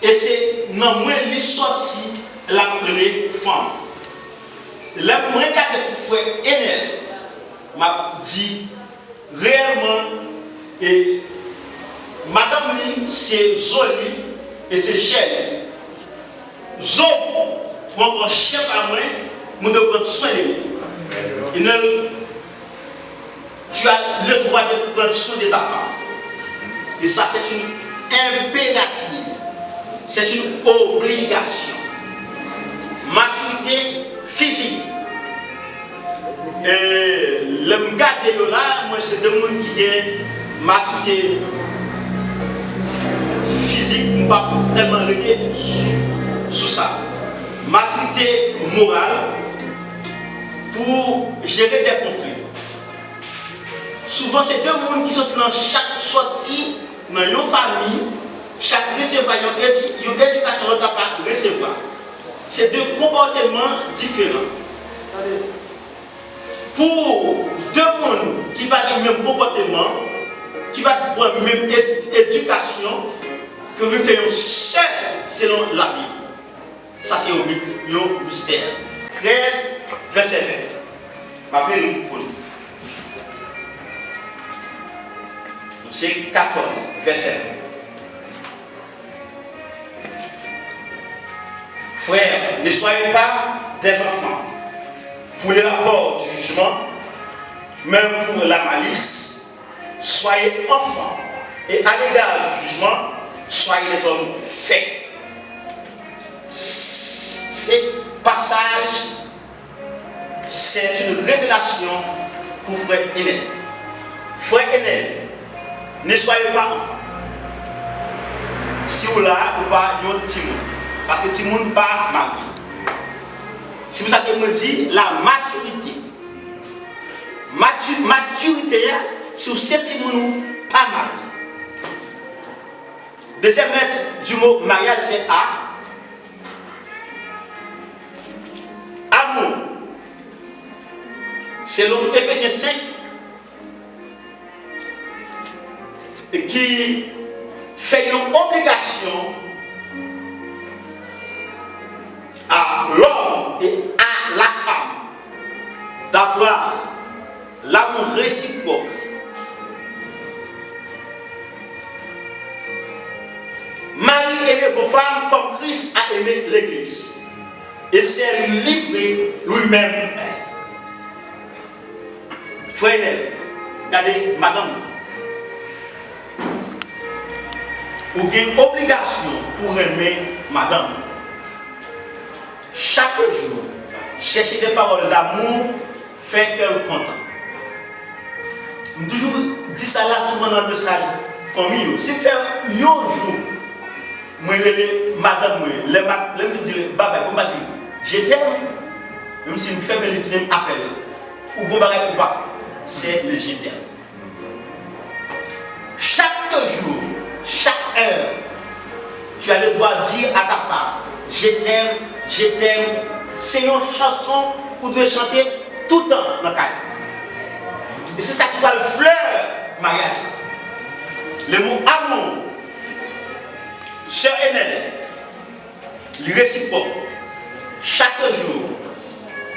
E se nan mwen li sòti, l ap rele fanm. Lè mwen gade frè Enèl, m ap di, reyèlman, e madanm li, se zo li, e se chè li. Zo m, ou ankò chè pa mwen, mwen dwe pran swen de li. Enèl, tu as le droit de prendre soin de ta femme. Et ça, c'est une impérative, c'est une obligation. Matirite fizik. E lè m gade yo la, mwen se de moun ki gen matirite fizik, m p ap tèlman rete sou, sou sa. Matirite moral pou jere de konfli. Souvan, se de moun ki soti nan chak, soti nan yon fanmi, chak resevwa yon edi-, yon edikasyon lòt la pa resevwa. Se de konpòteman diferan. Pou de moun ki pa gen menm konpòteman, ki pa t pran menm edi-, edikasyon, pou vin fè yon sèl selon Labib. Sa se yon mi-, yon mistè. Trèz, vèsè ven. M ap li pou nou. Se katòz, vèsè ven. Frères, ne soyez pas des enfants pour le rapport du jugement, mais pour la malice. Soyez enfants, et à l'égard du jugement, soyez des hommes faits. Ce passage, c'est une révélation pour frère Enel. Frère Enel, ne soyez pas enfant. Si w la, ou pa yon timoun. Paske timoun pa marye. Se pou sa ke mwen di, la matirite. Mati-, matirite a, si w se timoun ou pa marye. Dezyèm lèt di mo maryaj se A. Amou. Selon Efezyen senk, ki fè yon obligasyon à l'homme et à la femme d'avoir l'amour réciproque. Marie, aimez vos femmes comme Christ a aimé l'Église et s'est livré lui-même. Frè Enèl, gade madanm ou. Ou gen obligasyon pou renmen madanm ou. Chaque jour, cherchez des paroles d'amour, fais cœur content. M toujou di sa la souvan nan mesaj fanmi yo. Si m fè yon jou, mwen rele madanm mwen, lè m ap, lè m fin di l babay, pou m pa di je t'aime, menm si m fèmen li tounen m apèl, ou gon bagay ou pa fè, c'est le je t'aime. Chaque jour, chaque heure, tu as le droit de dire à ta femme, je t'aime, je t'aime. Se yon chanson ou dwe chante toutan nan kay. E se sa ki pral flè maryaj la. Le mot amour, sè Enèl, li resipwòk. Chak jou,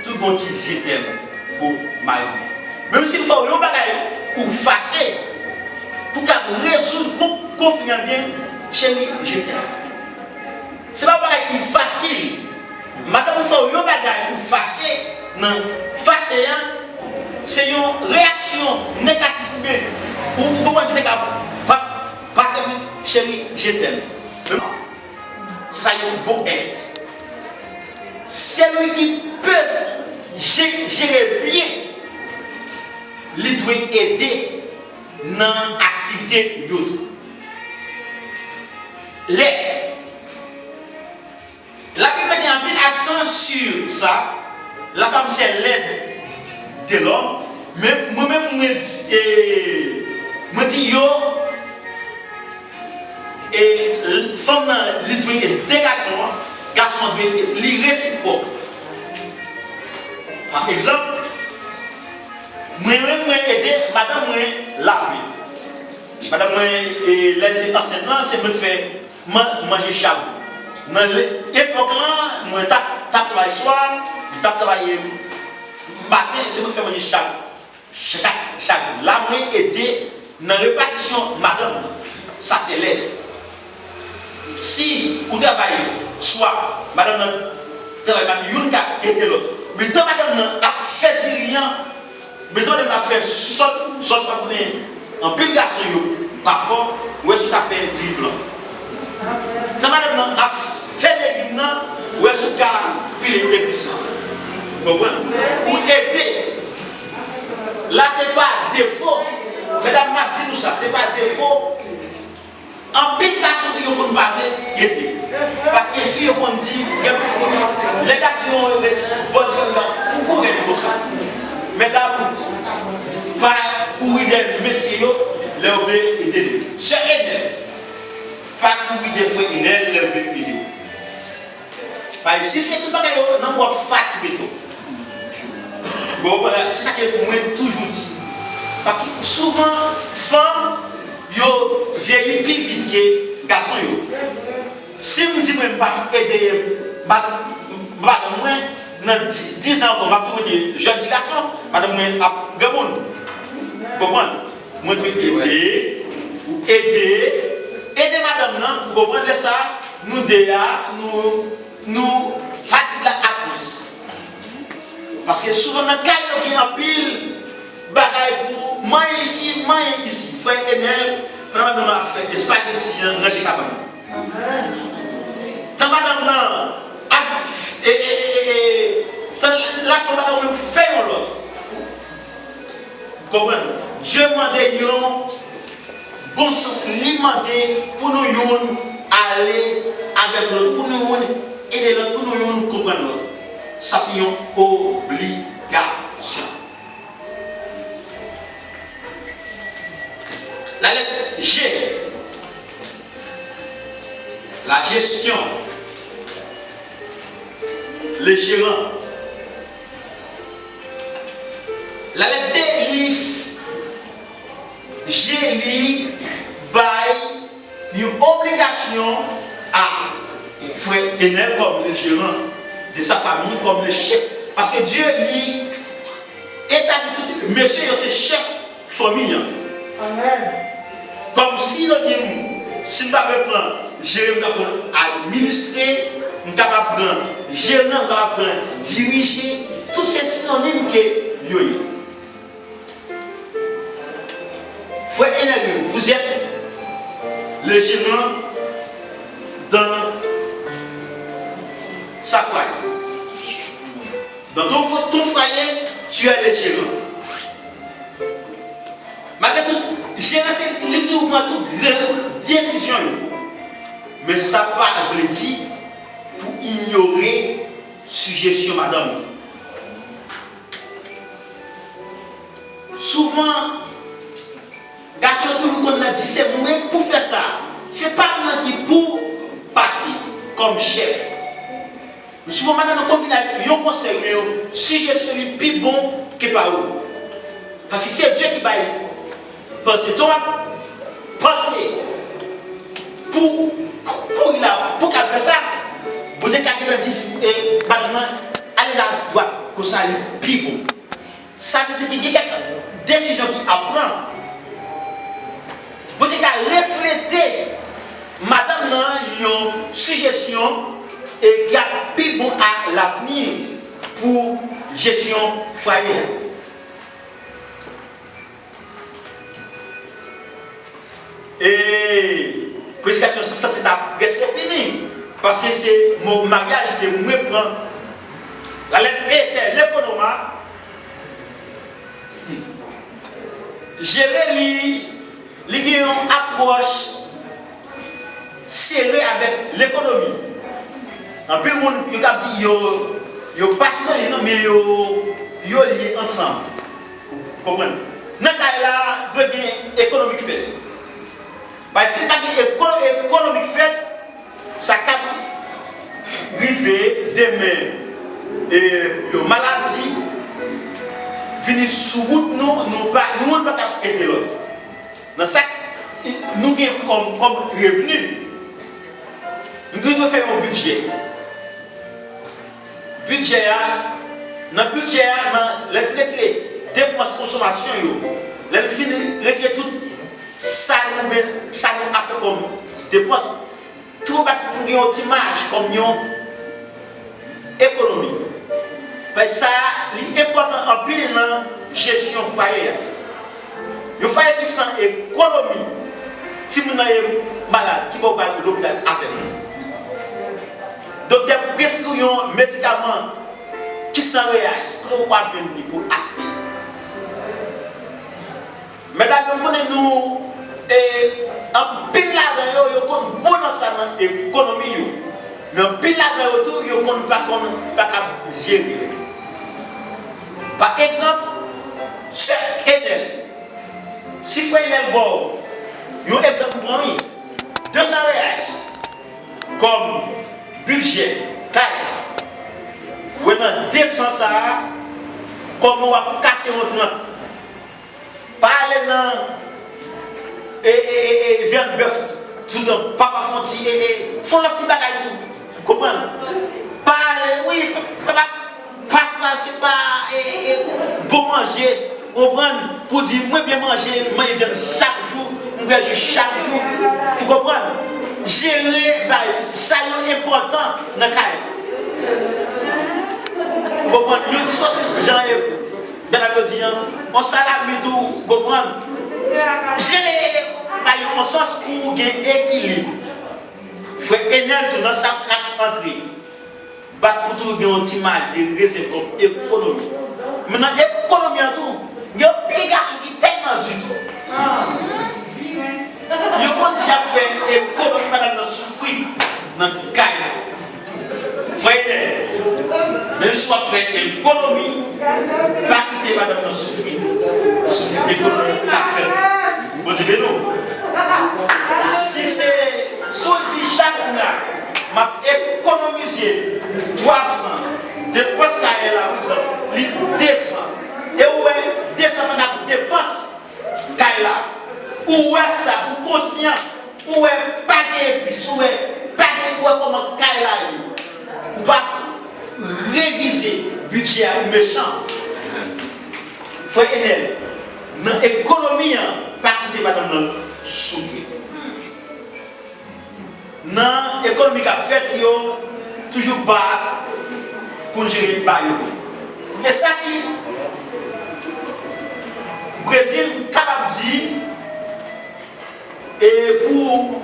tou gon ti je t'aime pou mari w. Menm si l fè w yon bagay, ou fache, pou w ka rezoud kon-, konfli an byen, cheri, je t'aime. Se pa yon bagay ki fasil. Madanm ou fè w yon bagay, ou fache, nan fache a, se yon reyaksyon negatif oubyen ou, ou konprann ki te ka pa, pase pou cheri, je t'aime. Se sa yon bon èd. Celui qui peut gé-, gérer bien, li dwe ede nan aktivite yo tou. Lèd. Labib mete anpil aksan sur sa, la femme c'est l'aide de l'homme, men mwen menm mwen di, e, mwen di yo, e, fanm nan, li dwe ede gason an, gason an dwe ede, li resipwòk. Pa egzanp, mwen menm mwen ede madanm mwen lave. Madanm mwen, e, lè l te ansent lan, se mwen k fè man-, manje chak jou. Nan le-, epòk lan, mwen t ap, t ap travay swa, m t ap travay maten, se mwen k fè manje chak, chak, chak jou. La, mwen ede nan repatisyon madanm mwen. Sa se lèd. Si ou travay swa, madanm nan travay maten, youn ka ede lòt. Men tan madanm nan ap fè diri an, men tan madanm nan ap fè sòs, sòs pa konnen, anpil gason yo pa fò, Ou wè si w ka fè diri blan. Tan madanm nan ap fè legim nan, ou wè si w ka pile epis lan. Konprann? Ou ede. La, se pa defo. Medam, m ap di nou sa, se pa defo. Anpil gason ki yo konn pa vle ede. Paske fi yo konn di, gen pou fi yo, lè gason yo ret bò di yo, ou kouri konsa. Medam, pa kouri dèyè mesye yo, lè yo vle ede nou. Sè Enèl, pa kouri dèyè frè Enèl, lè yo vle ede. Paske si l te tout bagay yo nan men w, w ap fatige tou. Bon, w konprann, se sa ke mwen toujou di. Paske souvan, fanm yo vyeyi pi vit ke gason yo. Si m di mwen m pa ede, m pa, m pa, mwen, nan di, diz an ankò, m ap toujou di, jèn ti gason, madanm mwen ap granmoun. Konprann? Mwen dwe ede, ou ede, ede madanm nan, ou konprann lè sa, nou de a, nou, nou fatig la ap mwens. Paske souvan nan kay yo gen anpil bagay pou manyen isi, manyen isi. Frè Enèl, pandan madanm nan ap fè espageti an, ranje kabann. Tan madanm nan ap, e, e, e, e, e, tan l ap fè bagay ou menm fè yon lòt. Konprann? Dye mande yon bon sans, li mande pou nou youn ale avèk lòt, pou nou youn ede lòt, pou nou youn konprann lòt. Sa se yon obligasyon. Lalèt G, la gestion, le gérant. Lalèt T, li, G, li bay yon obligasyon a frè Enèl kòm le gérant de sa famille, kòm le chef. Paske Dye, li etabli tout mesye yo se chèf fanmi an. Amèn. Kòm sinonim, si m ta vle pran jere, m ta pran administre, m kapab pran jeran, m kapab pran dirije, tout se sinonim ke yo ye. Frè Enèl, vous êtes le gérant dans sa famille. Dans ton, fo- ton foyer, tu es le gérant. Malgre tout, jeran se li ki pran tout gran desizyon yo. Men sa pa vle di pou inyore sijesyon madanm li. Souvan, gason yo toujou konn nan di se mwen k pou fè sa. Se pa m nan ki pou pase kòm chèf. Souvan madanm nan konn vin ak yon konsèy, men yon sijesyon li pi bon ke pa ou. Paske se Dye ki bay panse. Ton ap panse pou, pou, pou li la, pou k al fè sa, Bondye ka gentan di, e, madanm nan, ale la dwat, konsa li pi bon. Sa vle di ki gen kèk desizyon ki ap pran. Bondye ka reflete madanm nan yon sijesyon e ki ap pi bon a lavni pou jesyon fwaye a. E predikasyon sa, sa se ta prèske fini, paske se mo maryaj ke mwen pran. Lalèt E, se lekonoma. Jere li, li gen yon apwòch sere avèk lekonomi. Anpil moun, yo ka di yo, yo pa sinonim non, men yo, yo lye ansanm. Konprann? Nan kay la, dwe gen ekonomi k fèt. Paske si pa gen eko-, ekonomi k fèt, sa k ap rive demen, e, yon maladi vini sou wout nou, nou pa, nou pa ka ede lòt. Nan sa k nou gen kòm, kòm revni, nou dwe fè yon bidjè. Bidjè a, nan bidjè a, nan, lè n fin retire depans konsomasyon yo, lè n fin retire tout sa nou, sa nou ap fè kòm depans, tou bat pou gen yon ti maj kòm yon ekonomi. Paske sa, li enpòtan anpil nan jesyon fwaye a. Yon fwaye ki san ekonomi, Timoun nan ye malad, ki bò w pral lopital avè l? Doktè preskri w yon medikaman ki san reyès, kote w pral jwenn li pou achte? Medam yo, m konnen nou, e, anpil ladan yo, yo konn bon nan sa nan ekonomi yo. Men anpil ladan yo tou, yo konn pa konn, pa kab jere. Pa egzanp, sè Enèl, si frè Enèl ba w yon egzanp, ou pran wi, de san reyès kòm bidjè kay la, wè nan de san sa a, kòman w ap kase yon trant? Pa ale nan, e, e, e, e, vyann bèf toutan, papa fè yon ti, e, e, fè yon lòt ti bagay tou. Konprann? Pa ale, wi, se pa, pa, pa, se pa, e, e, e, bon manje, konprann? Pou di, mwen byen manje, m manje vyann chak jou, m bwè ji chak jou. Ou konprann? Jere bay sa yo enpòtan nan kay. Ou konprann? Yon ti sosis jan e Bèl ap yo di an, yon salami tou, ou konprann? Jere bagay yo yon sans pou gen ekilib. Frè Enèl tou nan sa k ap antre. Bat pou toujou gen yon ti maj de rezèv kòm ekonomi. Men nan ekonomi an tou, gen anpil gason ki tèlman di tou. Yo konn di y ap fè ekonomi, madanm nan soufri nan kay la. Frè Enèl, menm si w ap fè ekonomi, pa kite madanm nan soufri. Ekonomi pa fèt. Bondye beni w. Si se, si w di chak mwa, m ap ekonomize twa san, depans kay la, pa egzanp, li de san. E ou wè, de san pa t ap depans kay la. Ou wè sa, ou konsyan, ou wè pa gen epis, ou wè pa gen, ou wè kòman kay la ye. Ou pa revize bidjè a, ou mechan. Frè Enèl, nan ekonomi an, pa kite madanm nan soufri. Nan ekonomi k ap fèt yo, toujou bat pou n jere ba yo. E sa ki Brezil kapab di, e pou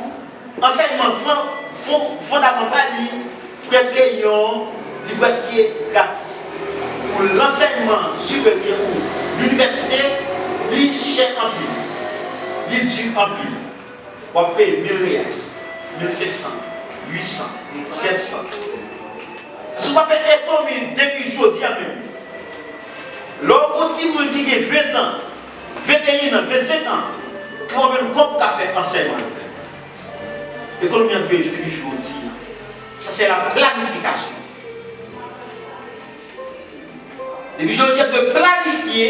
ansèyman fon-, fon-, fondamantal, li prèske yon, li prèske gratis. Pou lansèyman siperyè ou linivèsite, li chè anpil, li di anpil. W ap peye mil reyès, mil senk san, uit san, sèt san. Si w pa fè ekonomi depi jodi a menm, lè w gon timoun ki gen ven tan, venteyen an, vennsenk an, ki w ap jwenn kòb pou ka fè ansèyman. Ekonomi an dwe depi jodi a. Sa se la planifikasyon. Depi jodi a, dwe planifye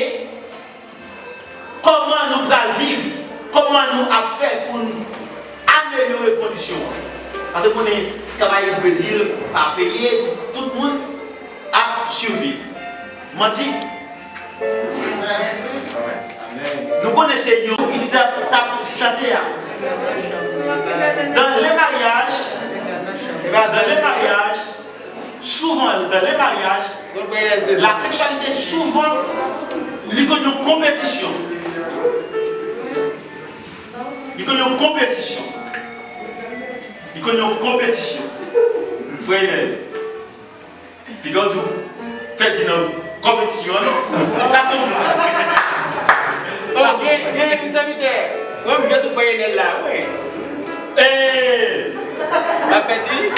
kòman nou pral viv, kòman nou ap fè pou n amelyore kondisyon an. Paske konnen travay Brezil pa peye, tout, tout moun ap siviv. Manti? Nou konnen se yo ki t ap, t ap chante a. Dans les mariages, dans les mariages, souvent dans les mariages, la sexualité souvent li konn yon konpetisyon. Li konn yon konpetisyon. Li konn yon konpetisyon. Frè Enèl. Piga w di w pèdi nan konpetisyon an, non? Sa se yon blag. Sa se yon blag. Gen, gen envite. Mwen, m jwe sou frè Enèl la, wi. Ee! M ap pèdi.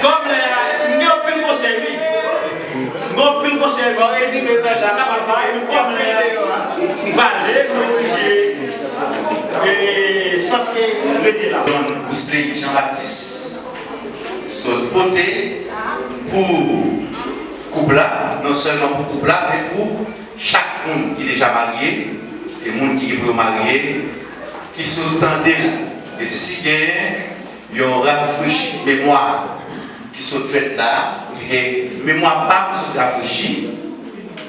Kòm lè a, m gen anpil konsèy, wi. M gen anpil konsèy. Bon, rezime sa la. M kapab bay, men kòm lè a, m pale, m oblije, e, sanse rete la. Don Wisly Jean Baptiste. Sot pote pou koup la, non sèlman pou koup la, men pou chak moun ki deja marye, e moun ki gen pou yo marye, ki sot tande nou. E si, si gen yon rafrechi memwa ki sot fèt la, ou di gen memwa pa m sot rafrechi,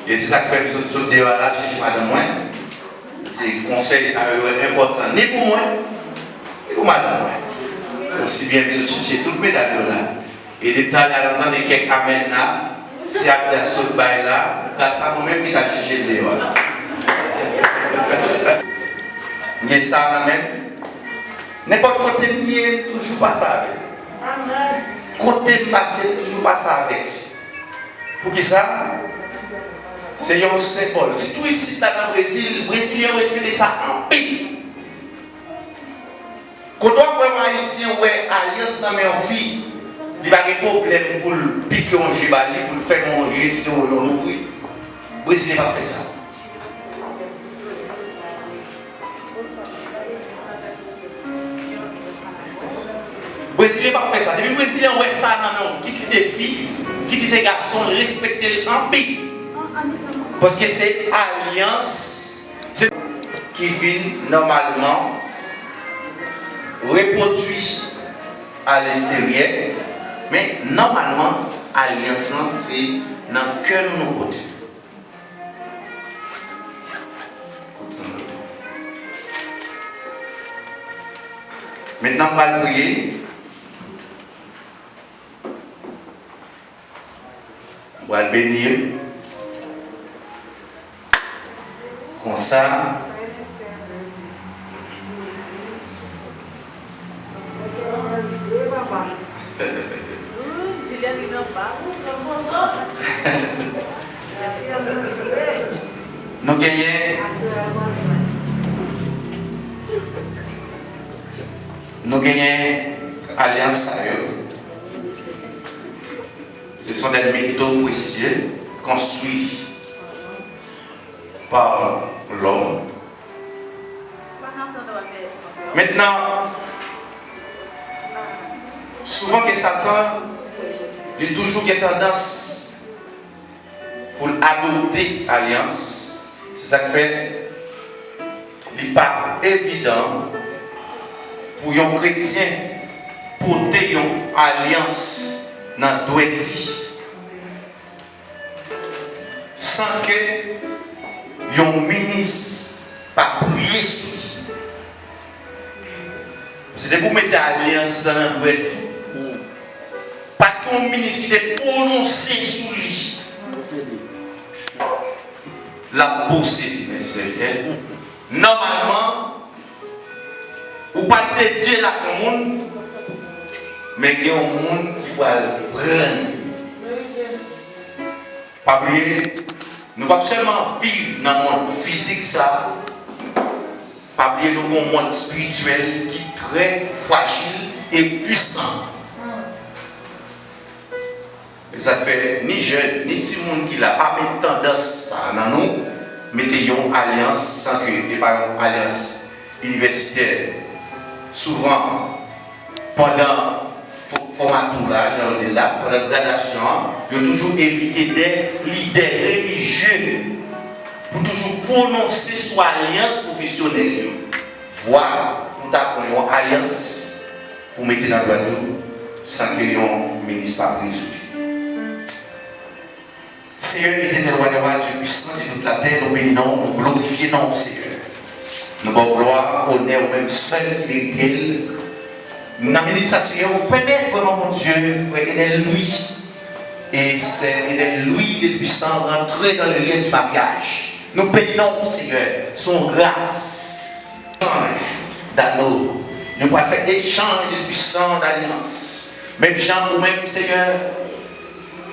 e se sa k fè m sot, sot deyò a la, chèche madanm mwen. Se konsèy sa yo enpòtan ni pou mwen, ni pou madanm mwen. Osi byen m sot chèche tout medam yo la. E depi talè a n ap tande kèk amèn la, se ap di a sot bay la, gras a mwen menm ki t al chèche l deyò a. M gen sa nan men m. Nenpòt kote m ye, m toujou pase avè l. Kote m pase, m toujou pase avè l. Poukisa? Se yon senbòl. Sitou isit la nan Brezil, Brezilyen yo respekte sa anpil. Kote w ap wè yon Ayisyen wè alyans nan men yon fi, li pa gen pwoblèm pou l pike yon je ba li, pou l fèmen yon je, kite yon lò louvri. Brezilyen p ap fè sa. Brezilyen p ap fè sa. Depi Brezilyen wè sa nan men w, kit li te fi, kit li te gason, l respekte l anpil. Paske se alyans, se ki vin nòmalman repwodui a lèsteryè, men nòmalman, alyans lan, se nan kè nou nou pote. Mentnan, m pral priye. M pral beni yo. Konsa. Nou genyen, nou genyen alyans sa yo. Ce sont des métaux précieux construits par l'homme. Mentnan, souvan ke Satan, li toujou gen tandans pou l adopte alyans. Se sa k fè li pa evidan pou yon kretyen pote yon alyans nan dwèt li san ke yon minis pa priye sou li. Paske depi w mete alyans lan nan dwèt ou, pa t gen yon minis ki te pwononse sou li, l ap posede, mèsi sèvitè. Nòmalman, ou pa t dedye l ak yon moun, men gen yon moun ki pral pran li. Pa bliye, nou p ap sèlman viv nan mond fizik sa a, pa bliye nou gen yon mond espirityèl ki trè frajil e pwisan. E sa k fè ni jèn, ni timoun ki la pa met tandans sa a nan nou, mete yon alyans san ke li pa yon alyans inivèsitè. Souvan, pandan fò-, fòmatou la, jan yo di l la, pandan gradasyon an, yo toujou envite de lidè relijye pou toujou pwononse sou alyans pwofesyonèl yo. Vwa pou ta pran yon alyans pou mete nan dwèt ou san ke yon minis pa priye sou li. Seyè, Etènèl, Wa dè wa, Dye pwisan de tout latè, nou beni non w, nou glorifye non w, Seyè. Nou ba w glwa, onè, ou menm sèl ki merite l. Nan minit sa, Seyè, ou pèmèt vrèman, Bondye, frè Enèl Lwi e sè Enèl Lwi de Pwisan rantre dans le lien du mariage. Nou beni non w, Seyè, se yon gras. Echanj d'anno. Nou pral fè echanj de pwisan d'alyans. Menm jan ou menm, Seyè,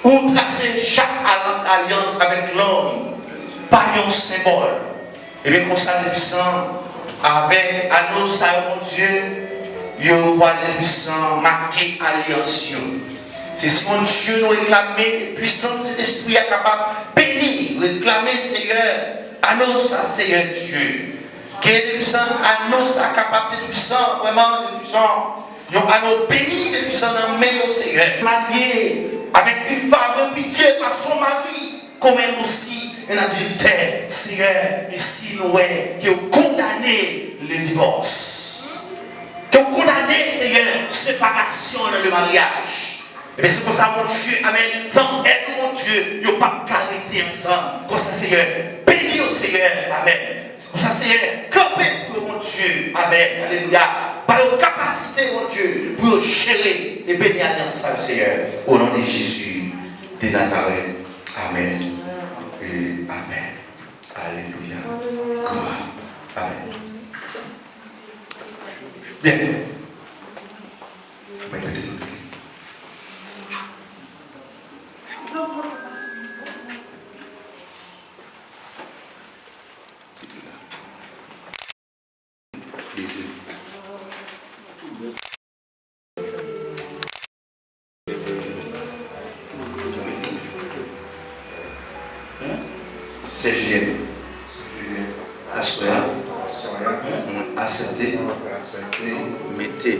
ou trase chak al-, alyans avèk lòm pa yon senbòl. Ebyen, konsa, Dye pwisan, avèk anno sa yo, Bondye, yo pral, Dye pwisan, make alyans yo. Se si, Bondye, nou reklame pwisans Sentespri a kapab beni, reklame, Seyè, anno sa, Seyè Dye. Ke, Dye pwisan, anno sa kapab, Dye pwisan, vrèman, Dye pwisan, yon anno beni, Dye pwisan, nan men yo, Seyè. Marye avec une femme, un pitié par son mari, commet aussi un adultère. Seyè, isi nou wè ke w kondane le divòs. Ke w kondane, Seyè, separasyon nan le maryaj. Ebyen, se konsa, Bondye, amèn, zanmi nou, Bondye, yo p ap ka rete ansanm. Konsa, Seyè, beni yo, Seyè, amèn. Konsa, Seyè, kanpe pou yo, Bondye, amèn, alelouya. Ba yo kapasite, Bondye, pou yo jere e beni alyans sa yo, Seyè, au nom de Jésus de Nazareth. Amèn e amèn. Alelouya. Glwa. Amèn. Byen. Mwen rete nou rete. Dezye. Sèjiyèn. Aswè a, mwen aksepte mete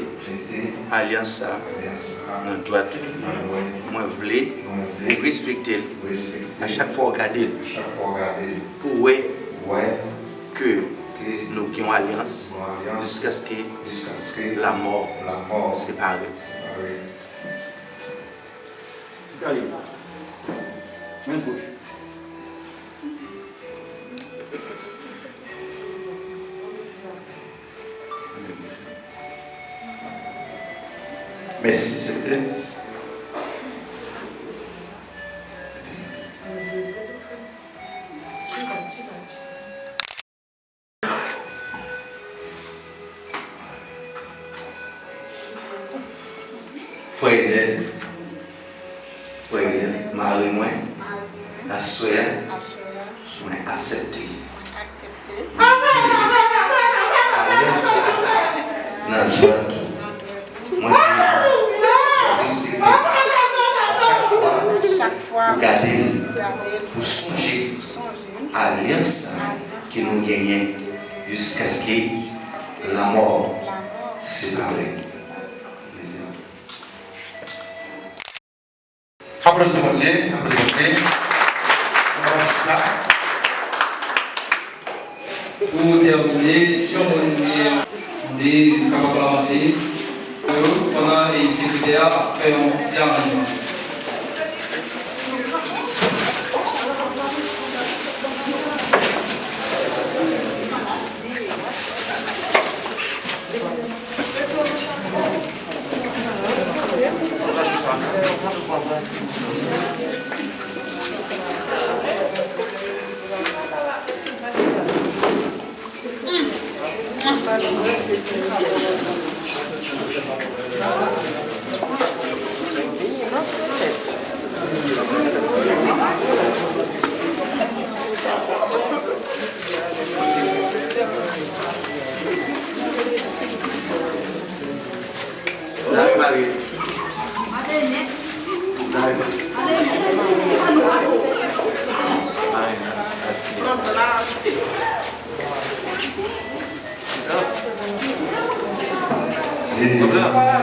alyans sa a nan dwèt ou. Mwen vle ou respekte l a chak fwa w gade l, pou w wè ke nou gen yon alyans jiskaske lamò separe. Gade. Men gwoch. Mèsi, se klè. Frè Edèn, frè Edèn, mari mwen, aswè a, mwen aksepte. Alyans sa nan dwèt ou. Mwen vle ou respekte l a chak fwa ou gade l, pou sonje alyans sa ke nou genyen jiskaske lamò separe. Aplodi Bondye, aplodi Bondye. Pou tèmine, si yon moun gen, mande nou kapab avanse. Pandan e sekretè a ap fè yon ti aranjman.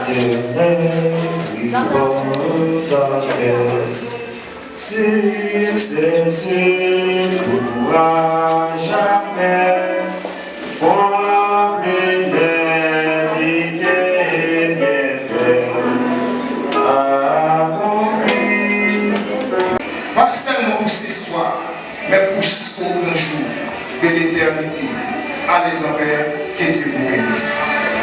Etènèl, wi, bon Dòktè, siksè se pou a jamè, konplete byenfè akonpli. Pas sèlman pou se swa, men pou jisko gran jou de letènite. Allez en paix, que Dieu vous bénisse.